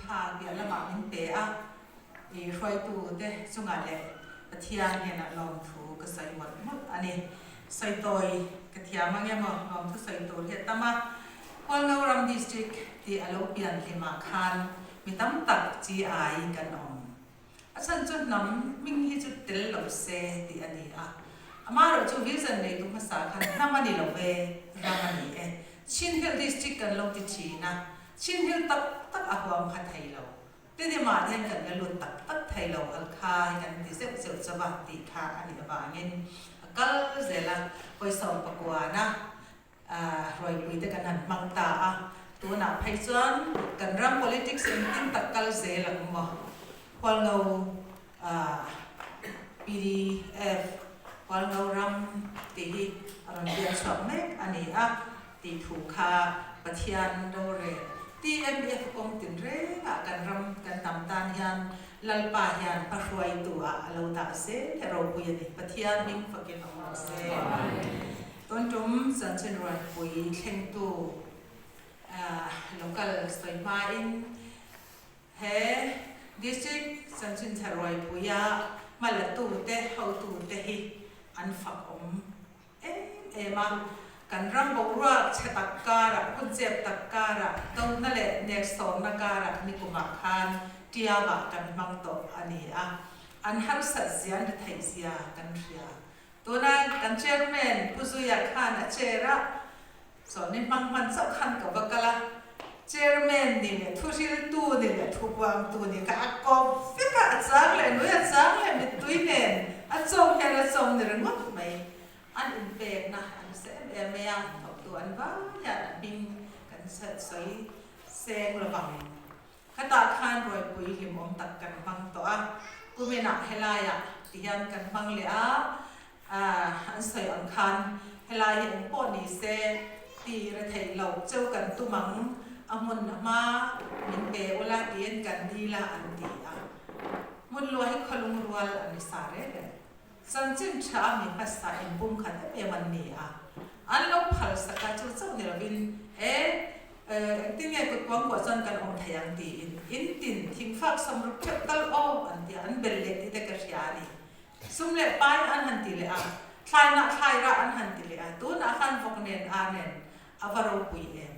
phak piah lamah min pe a, i hruaitute chungah leh Pathian hnenah lawmthu ka sawi mawlh mawlh a ni. Sawi tawi ka thiam ang emaw lawmthu sawi tur hi a tam a, Hualngoram District tih a lo pian hlimah khan mi tam tak chi ai kan awm. A chhan chu hnam hming hi chu tel lo se tih a ni a. Amaherawh chu vision neitu hmasa khan hnam a ni lo ve, ram a ni e. Chin Hill District kan lo ti thin a, Chin Hill tak tak a huam kha thei lo. Tinimah hian kan la lut tak tak thei lo, Halkha hi kan ti zeuh zeuh chauh a tih kha a nih avangin a kal zel a, pawisa pakuana Ruaipui te kan han hmang ta a, tunah phei chuan kan ram politics engtin tak kal zel ang maw? Hualngo pdf Hualngo ram tih hi a rawn biak chhuak mek a ni a tih thu kha Pathian rorel TMF kawng tinrengah kan ram kan hnam tan hian Lalpa hian hmahruaitu ah a lo dah zel he ropui a ni. Pathian hming fakin awm rawh se. Tun tum chanchin ruaipui thlengtu local sawi hmain he District chanchin tha ruaipuia hmalatute hotute hi an fak awm em em a. Kan ram boruak chhe tak karah, hun chep tak karah, dona leh neksawmna karah nikumah khan Tiavah kan hmang tawh a ni a. An harsat zia an ri theih zia kan hria. Tuna kan Chairman Pu Zuia khan a chair a, sawni hmang hman chauh khan ka va kal a, Chairman ni leh thuhriltu ni leh thubuangtu ni kha a kawp vek a, a chang leh nui, a chang leh mittui nen a chawm hian a chawm ni ringawt mai. An inpekna an hre em em mai a, thawktu an vai hian a hming kan sawi seng lovang. Khatah khan rawipui hlimawm tak kan hmang tawh a, kuminah helaiah ti hian kan hmang leh a, an sawi ang khan helai hi eng pawh ni se ti re theih loh cheu kan tum ang, a hmun a hma min pe ula tiin kan dil a an ti a. Hmun luah hi khawlung rual an ni sa reng reng. Chanchin tha mi hmasa inpum khat em em an ni a, an lo phal sak a, chu chauh ni lovin e engtin nge kut kuangkuah chuan kan awm thei ang tiin in tin thingfak sawmruk theuh tal aw an ti a, an bel leh tih te ka hria a ni. Sum leh pai an han ti leh a, thlai nah thlai rah an han ti leh a, tunah khan vawk nen ar nen a va ropui em.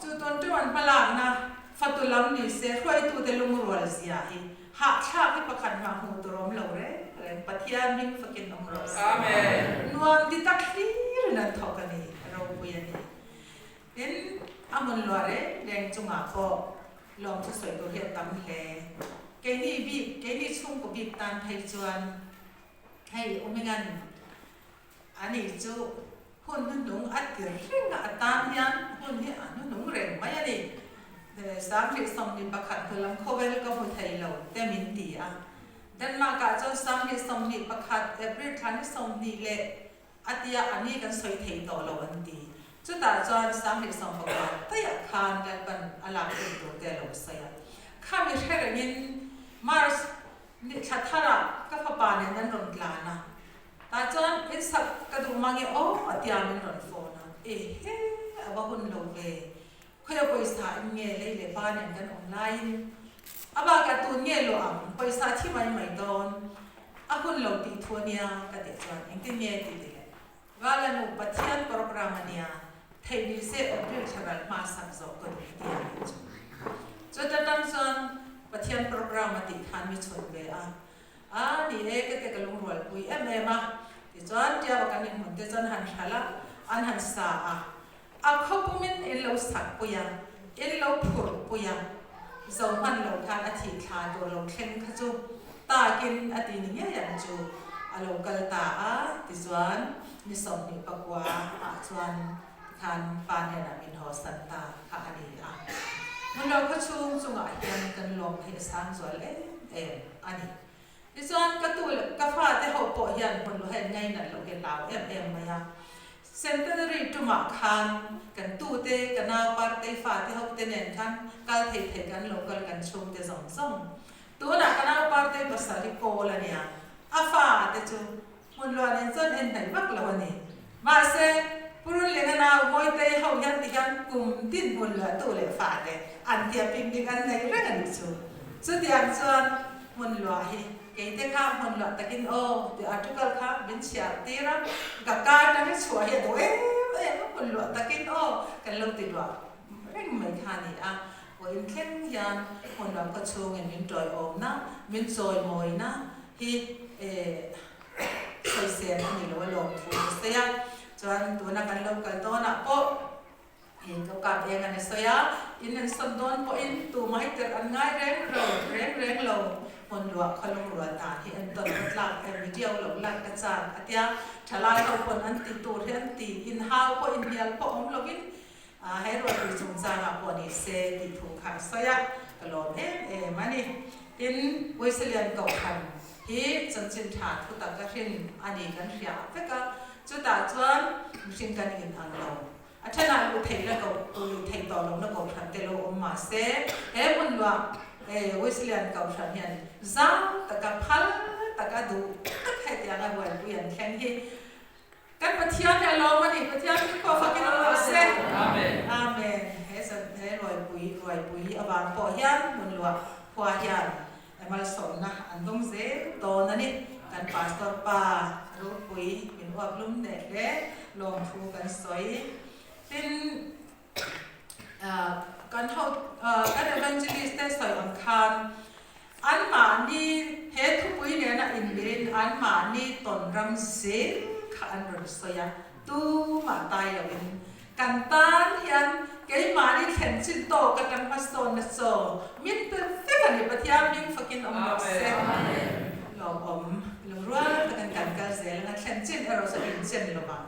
Chu tun teuh an hmalakna fatu lam ni se hruaitute lungrual zia hi hahthlak hi pakhat hmah hmuh tur awm lo reng reng Pathian hming fakin awm rawh se. Nuam ti tak hlirin an thawk a ni, ropui a ni. Tin, a hmun luah reng reng chungah pawh lawmthu sawi tur hi a tam hle. Keini bik, keini chhungkaw bik tan phei chuan hei Umingan Ani chu hun hnuhnung a ti reng a, a tan hian hun hi a hnuhnung reng mai a ni. Sanghnih 21 hnu lam khawvel ka hmu thei lo te min ti a. Denmark ah chuan Sanghnih 21 April thla ni 20 leh a tia a ni kan sawi thei tawh lo an ti. Chutah chuan Sanghnih 19 taiah khan Lalpan a lak hun tur te a lo sawi a. Khami hre rengin March ni thla tharah ka fapa nen an rawn tlan a. Tah chuan in sak ka duh mang e aw a tia min rawn phone a, ehe a va hun lo ve, khawia pawisa in nge lei leh pa nen kan awm laiin a bakah tun nge luah ang, pawisa thi mai mai dawn, a hun lo tih thu a nia ka tih chuan engtin nge tih ti leh Vala nu Pathian program a nia, theih ni se April thla ral hma sak zawh ka duh tia nih chu. Chuta tang chuan Pathian program a tih khan mi chhun ve a, A ni e, ka te ka lungrualpui em em a. Tichuan Tiawa kan inhmun te chuan han hral a, an han sa a. A khawpumin in lo sak pui a, in lo phurh pui a. Zo hman lo khan a thih thla tur lo thleng kha chu takin a ti ni ngei ang chu a lo kal ta a. Tichuan ni 29 ah chuan tikhan pa hnenah min haw san ta kha a ni a. Hmun lo khaw chhung chungah hian kan lawm theih a sang zual em em a ni. Tichuan ka tu leh ka fate ho pawh hian hmun lo hian ngainat loh hi hlau em em mai a. Centenary tumah khan kan tute, ka nauparte, fate ho te nen khan kal thei thei kan lo kal kan chhungte zawng zawng. Tunah ka nauparte pasal hi kawl a nia, a fate chu hmun luah nen chuan en hnaih vak lo a ni. Mahse. Purun leh a nau Mawitei ho hian ti hian kum tin hmun luah tu leh fate an tia picnic an nei reng a nih chu. Chutiang chuan hmun luah hi keite kha hmun luah takin aw tih article kha min chhiar tir a, ka ka atanga chhuah hi a duh em em a, hmun luah takin aw kan lo ti luah reng mai kha a ni a. Vawiin thleng hian hmun luah khaw chhungin min tawiawmna, min chawimawina hi eh sawisel a ni lo a lawm thu ka sawi a, chuan tuna kan lo kal dawnah pawh ih ka kap eng an sawi a, in an sawn dawn pawhin tumah hi tirh an ngai reng ro reng reng lo, hmun luah khaw lungrual dan hi an tawn ka tlak em video lo lak ka chak a tia, thalai ho pawn an ti tur hi an ti, inhau pawh inhnial pawh awm lovin He rualpui chungchangah pawh ni se tih thu kha a sawi a, ka lawm em em a ni. Tin, Uisalian Kohhran hi chanchin tha thu tak a hrin a ni kan hria vek a, chutah chuan mihring kan in ang lo. A thenah luh theih la koh luh theih tawh lohna Kohhran te lo awm mah se, he hmun luah Uisalian Kohhran hian zau taka phal taka duh tak hetianga rualpui an thleng hi Kan Pathian hi a lawm a ni. Pathian min pawh fakin awm rawh se. Amen. Amen. He zan he ruaipui ruaipui avang pawh hian hmun luah khua hian malsawmna an dawng zel dawn a ni. Kan Pastor pa ropui min uap lum hneh hle lawmthu kan sawi. Tin, kan ho kan evangelist te sawi ang khan anmahni he thupui nena inmirin anmahni tawn ram zel kha an rawn sawi a, tumah tai loin kan tan hian keimahni thlen chin tawk atang hmasawnna chaw min pe vek a ni, Pathian hming fakin awm rawh se. Lawmawm lungrual takin kan kal zel anga thlen chin erawh chu a inchen lo vang.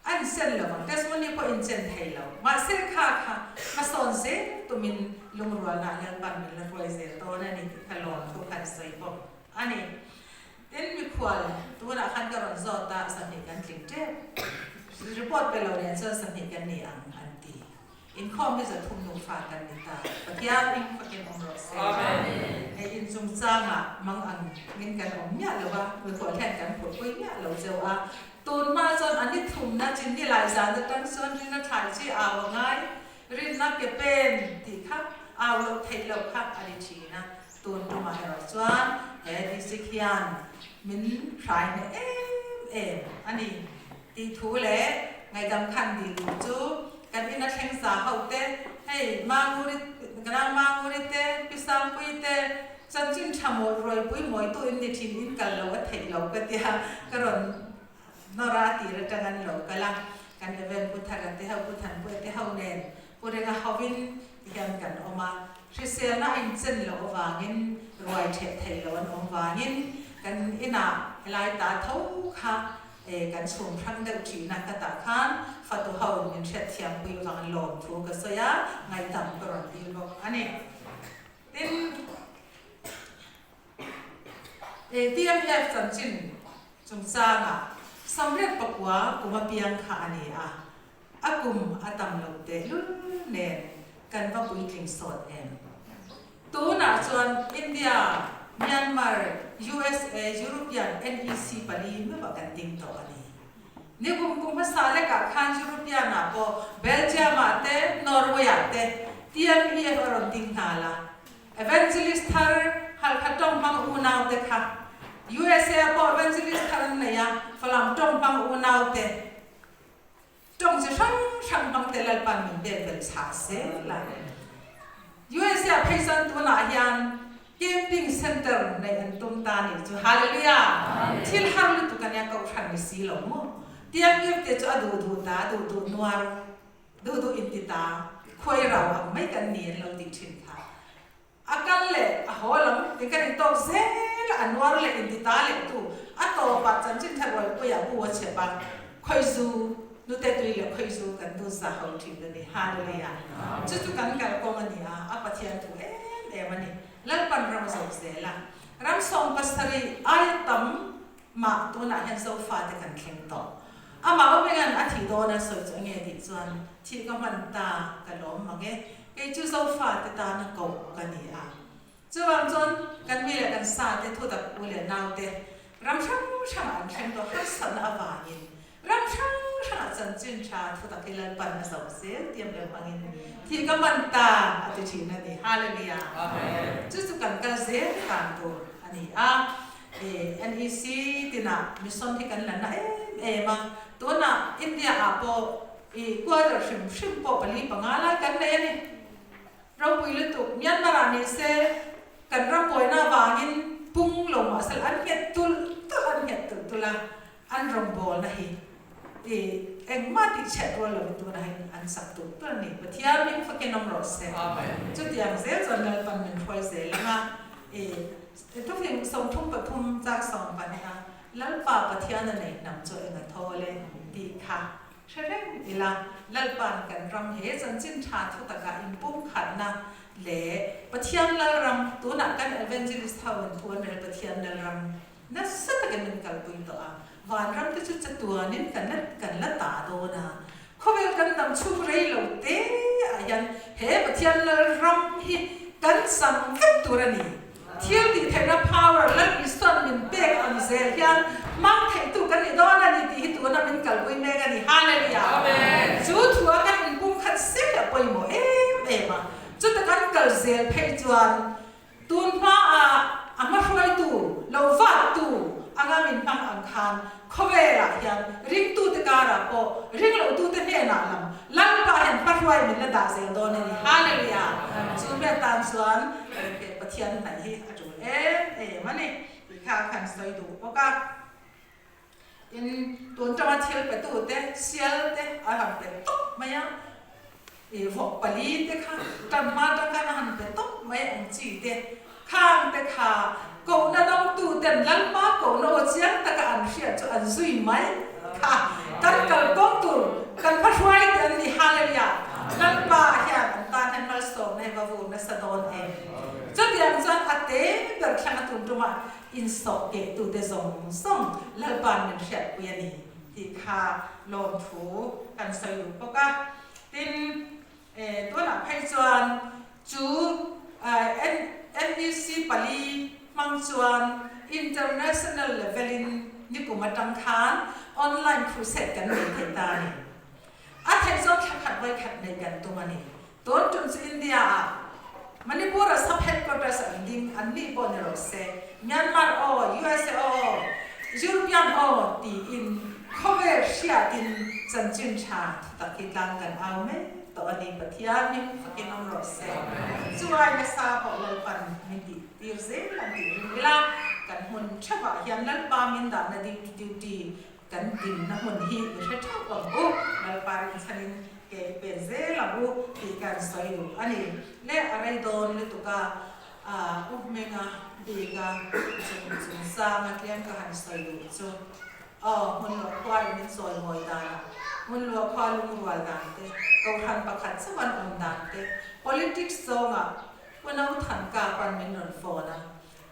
An sen lo ang, testimony pawh in chen thei lo. Mahse kha kha hmasawn zel tumin lungrualna Lalpan min la hruai zel dawn a ni tih kha lawmthu khan sawi bawk a ni. Tin, mikhual tunah khan ka rawn zawt a, 20 kan tling tep. Report pe lo nen chuan 20 kan ni ang an ti. Inkhawm hi 300 nufa kan ni ta. Pathian hming fakin awm rawh se. Hei in chungchangah mang ang min kan awm miah lo a, mikhual hian kan phurhpui miah lo cheu a. Tun hma chuan a ni thumna chin ni lai zan atang chuan rinna thlai chi au a ngai, rinna ke pen tih kha au loh theih loh kha a ni thin a. Tun tumah erawh chuan he district hian min hrai hneh em em a ni. Tih thu leh ngaihdam khan dil duh chu kan ina thleng sa ho te, hei Manguri, Nang Manguri te, Pi Sangpui te, chanchin tha mawi ruaipui mawitu in ni thin in kal lo a theih lo ka tia ka rawn nawr a tir atang an lo kal a, kan event Pu Thara te ho, Pu Thanpuia te ho nen Pu Renga hovin ti hian kan awm a, hriselna a inchen loh avangin ruai theh theih loh an awm vangin kan inah helai ta tho kha E, kan chhum hrang deuh ṭhina ka tah khan fatu ho min hriatthiam pui vang lawm thu ka sawi a, ngaihdam ka rawn dil bawk a ni. Tin, e, TMF chanchin chungchangah 89 kum apiang kha a ni a, a kum a tam lo tehlul nen kan va puitling sawt em. Tunah chuan India, Myanmar, usa, European, NEC pali meuh ah kan ding tawh a ni. Nikum kum hmasa lekah khan European ah pawh Belgium ah te, Norway ah te TMEF a rawn ding nghal a. Evangelist thar Halkha tawng hmang unau te kha usa ah pawh evangelist thar an nei a, Falam tawng hmang unau te Tawng chi hrang hrang hmang te Lalpan min pek belh chhah zel a. USA ah phei chuan tunah hian camping center neih an tum ta nih chu. Hallelujah! Thil har lutuk a nia kohhran ni si lo maw? Tiangir te chu a duh duh ta, duh duh nuar, duh duh inti ta, khuai rau ang mai kan ni an lo tih thin kha. A kal leh a haw lam ti kan intawk zel a, a nuar leh inti ta leh tu a tawpah chanchin tha rualpuiah bu a chhep a, khawizu nute tui leh khawizu kan dun sa ho thin a ni. Hallelujah! Chu chu kan kalkawng a ni a, a Pathian thu em em a ni. Lalpan ram a zawk zel a, ram 70 aia tam mah tunah hian Zofate kan thleng tawh. Amah awmengan a thih dawn a sawi chu enge tih chuan thih ka hman ta ka lawm mang e, kei chu Zofate tana koh ka ni a. Chuvang chuan kan mi leh kan sate thutak u leh naute ram hrang hrangah an thleng tawh harsatna avangin ram hrang. hrangah chanchin tha thutak hi Lalpan a zoh zel tiam leh hmangin thih ka man ta a ti thin a ni. Hallelujah! Chu chu kan kal zel dan tur a ni a. NEC tinah mission hi kan la na em em a, tunah India ah pawh i quarter hrim hrim pawh pali panga lai kan nei a ni. Ropui lutuk, Myanmar ah ni se kan ram buaina avangin pung lo mah sela an nghet tulh tulh an nghet tulh tulh a, an rawngbawlna hi i engmah tih chhiat rual lovin tunah hian an sak tulh tulh a ni. Pathian hming fakin awm rawh se. Chutiang zel chuan Lalpan min hruai zel ang a, i thufing 33 chang 12 a Lalpa Pathian a nei hnam chu eng a thaw le tih kha Hre reng ila, Lalpa'n kan ram he chanchin tha thu takah inpumkhatna leh Pathian Lalram, tunah kan Evangelist ho in thu an rel Pathian Lalram nasa takin min kalpui tawh a, vanram te chu chatuanin kan la kan la ta dawn a, khawvel kan dam chhung rei lo te ah hian he Pathian Lalram hi kan chang vek tur a ni. Thil tih theihna power Lal Isuan min pek ang zel hian hmang theihtu kan ni dawn a ni tih hi tuna min kalpui mek a ni. Hallelujah! Chu thua kan inpumkhat zel a pawimawh em em a, chuta kan kal zel phei chuan tun hmaah a hmahruaitu lo vattu anga min hmang ang khan khawvelah hian ringtute karah pawh ringlohtute hnenah lam Lalpa hian hmahruai min la dah zel dawn a ni. Hallelujah! Chu hmel tan chuan Pathian hnaih hi a tul em em a ni tih kha khan sawi duh bawk a. Tin, tun tanga thil petute, sial te a han pe tawp mai a, ih vawk pali te kha tan hma tang khan a han pe tawp mai ang chi te, khang te kha kohna dawngtu ten Lalpa kohna aw chiang taka an hriat chu an zui mai kha kan kalkawng tur kan hmahruai te an ni. Hallelujah! Lalpa hian an tan hian malsawmna hi va vur nasa dawn em! Chutiang chuan a te ber thlang a tun tumah insawh kehtute zawng zawng Lalpa'n min hriatpui a ni tih kha lawmthu kan sawi duh bawk a. Tin, tunah phei chuan chu NEC pali hmang chuan international level-in nikum atang khan online crusade kan nei thei ta a ni. A theih zawng thla khat vawi khat nei kan tum a ni. Tun tum chu India-ah Manipur-a sub headquarters an ding an nih pawh ni rawh se, Myanmar aw, USA aw, European aw tiin khawvel hriatin chanchin tha thutak hi tlang kan au mek tawh a ni. Pathian hming fakin awm rawh se. Chu ai nasa pawh Lalpan min tih tir zel ang tih ring ila, kan hmun theuhah hian Lalpa min dahna duty Kan dinna hmun hi i hre theuh ang u, Lalpa rinchhanin ke i pen zel ang u tih kan sawi duh a ni. Le a rei dawn lutuk a, U Hminga bika chung chung sanga tlem ka han sawi duh chu aw, hmun luah khua in min sawi mawi danah, hmun luah khua lungrual dan te, kohhran pakhat chauh an awm dan te, politics zawngah Pu Nothanka pawn min rawn phone a,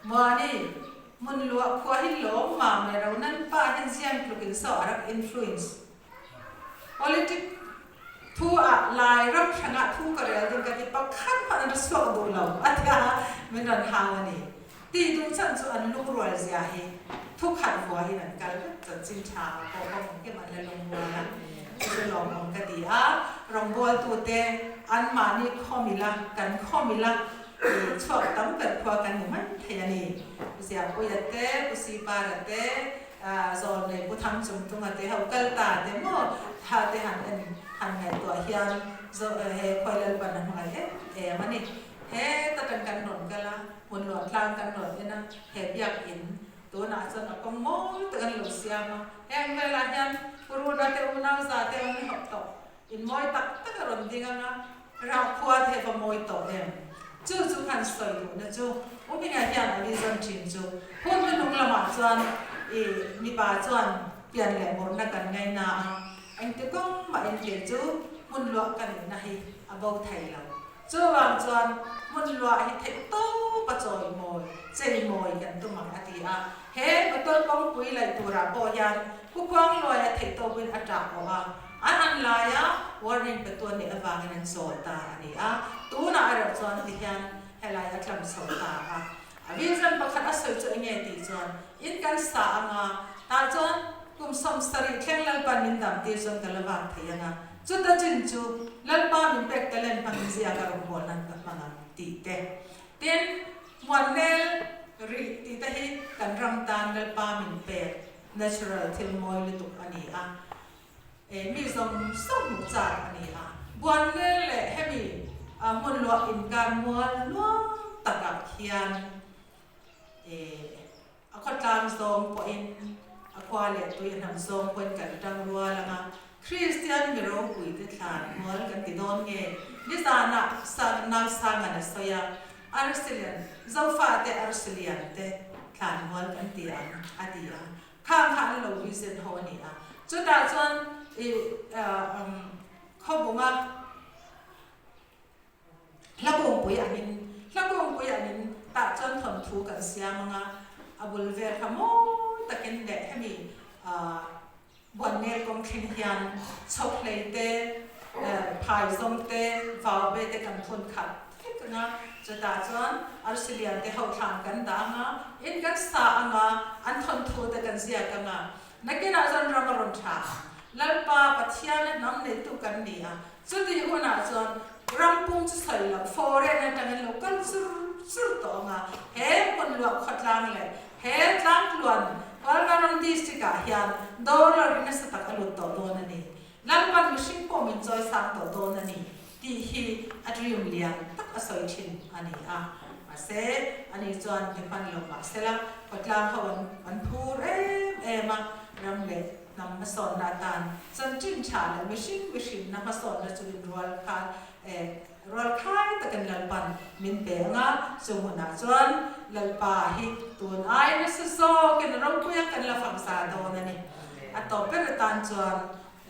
Muani, hmun luah khuah hi lawm mam le ro nan pa hian ziang tluk in saw a rak influence. Politic thu ah Lai ram hrang ah thu ka rel ding ka ti pakhat hmanh an ra suak duh lo a tia min rawn hau a ni. Ti duh chan chu an lungrual zia hi thu khat vua in an kal vek chanchin tha ah pawh kawng engkim an la lungrual a chu chu lawmawm ka ti a rawngbawltu te an mahni khawmil a kan khawmil a I chhuak tam ber khua kan ni mai thei a ni. Pu Ziapuia te, Pu Sipara te, Zawlnei Pu Thangchungtunga te ho kal ta te maw tha te han en han ngaihtuah hian he khawi Lalpan a hmangaih em em a ni. Heta kan kan rawn kal a, hmun luah tlang kan rawn en a, he biakin tunah chuan a kawng mawi tak an lo siam a, heng velah hian Pu Runa te unau za te an hawp tawh. In mawi tak tak a rawn ding ang a, rah khua te va mawi tawh em? Chu chu khan sawi duhna chu Uminga hian a vision thin chu hun hnuhnung lamah chuan i mipa chuan pian leh murna kan ngaina a, engti kawng mah in kei chu hmun luah ka nihna hi a bo thei lo. Chuvang chuan hmun luah hi theih tawp a chawi mawi, chei mawi kan tum ang a ti a, he motor kawngpui laih turah pawh hian Khuakhuangluai a theih tawpin a ṭah awh a, an an laia warning pe tu a nih avangin an chawl ta a ni a, tunah erawh chuan ti hian helai a tlam chho ta a. A vision pakhat a sawi chu enge tih chuan in kan sa anga tah chuan. Kum 70 thleng Lalpan min dam tir chuan ka la vak thei ang a, chuta chin chu Lalpa min pek talent hmangin ziak a rawngbâwl nan ka hmang ang tih te. Tin, Muannel rih tih te hi kan ram tan Lalpa min pek natural thil mawi lutuk a ni a, mi zawng zawng hmuh chak a ni a. Buannel leh hemi hmun luah inkar mual nuam takah khian A khawtlang zawng pawhin, a khua leh tui a hnam zawng pawhin kan tang rual ang a, Kristian mi ropuite thlan hmual kan ti dawn nge? Nizanah Nausangan a sawi a, Arsilian, Zofate Arsilian te thlan hmual kan ti ang, a ti a. Khang kha an lo vision ho a ni a. Chutah chuan i khawbunga. Hla kungpui angin, hla kungpui angin tah chuan thawnthu kan siam ang a, a bul vel kha mawi takin leh hemi Buannel kawng thleng hian chhawkhlei te, phaizawng te, vaube te kan phun khat vek ang a, chutah chuan arsi lian te ho thlan kan dah ang a, in kan sa ang a, an thawnthu te kan ziak ang a, nakinah chuan ram a rawn tha ang. Lalpa Pathiana hnam neitu kan ni a, Chutih hunah chuan rampung chu sawi loh foreign atangin lo kal chur chur tawh ang a, he hmun luah khawtlang leh he tlangtluan Hualngaram District ah hian dollar hi nasa tak a lut tawh dawn a ni. Lalpan mihring pawh min chawi sang tawh dawn a ni tih hi a dream lian tak a sawi thin a ni a. Mahse, ani chuan ti hman lo mahsela khawtlang ho an phur em em a, ram leh Hnam hmasawnna atan chanchin tha leh mihring mihrinna hmasawnna chu inrual kha eh rual khai takin Lalpan min pe ang a, chu hmunah chuan Lalpa hi tun ai nasa zawkin ropui a kan la fak za dawn a ni. A tawp ber atan chuan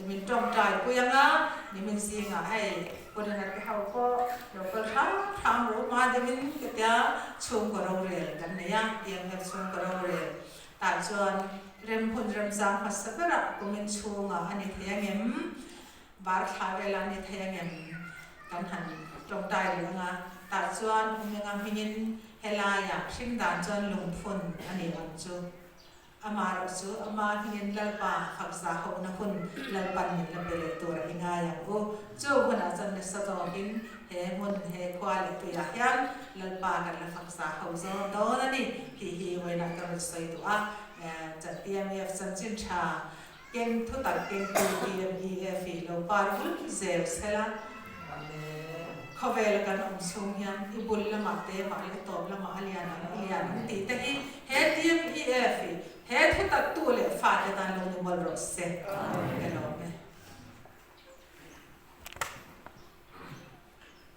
min tawngtai pui ang a, nimin zingah hei Purina te ho pawh lo kal hram hram ro hma deuhin ka tia chhungkaw rorel kan nei a, TMF chhungkaw rorel Tah chuan remhmun remzang hmasa berah kumin chhungah a ni thei ang em? Bar thla velah a ni thei ang em? Kan han tawngtai rih ang a. Tah chuan Umenga hmingin helaiah hring dan chuan lungphun a nih ang chu. Amah erawh chu ama hmingin Lalpa fakza hohna hun Lalpan min la pe leh tur a i ngai ang u. Chu hunah chuan nasa zawkin he hmun, he khua leh tuiah hian Lalpa kan la fakza ho zawn dawn a ni tih hi vawiinah ka rawn sawi duh a. TMEF chanchin tha keng thutak kengtu TMEF hi lo par vul zel sela khawvela kan awm chhung hian i bul lamah te mah leh tawp lamah a lian ang i lian ang tih te hi he TMEF hi he thutak tu leh fate tan lo ni mawlh rawh se. Ka lawm e.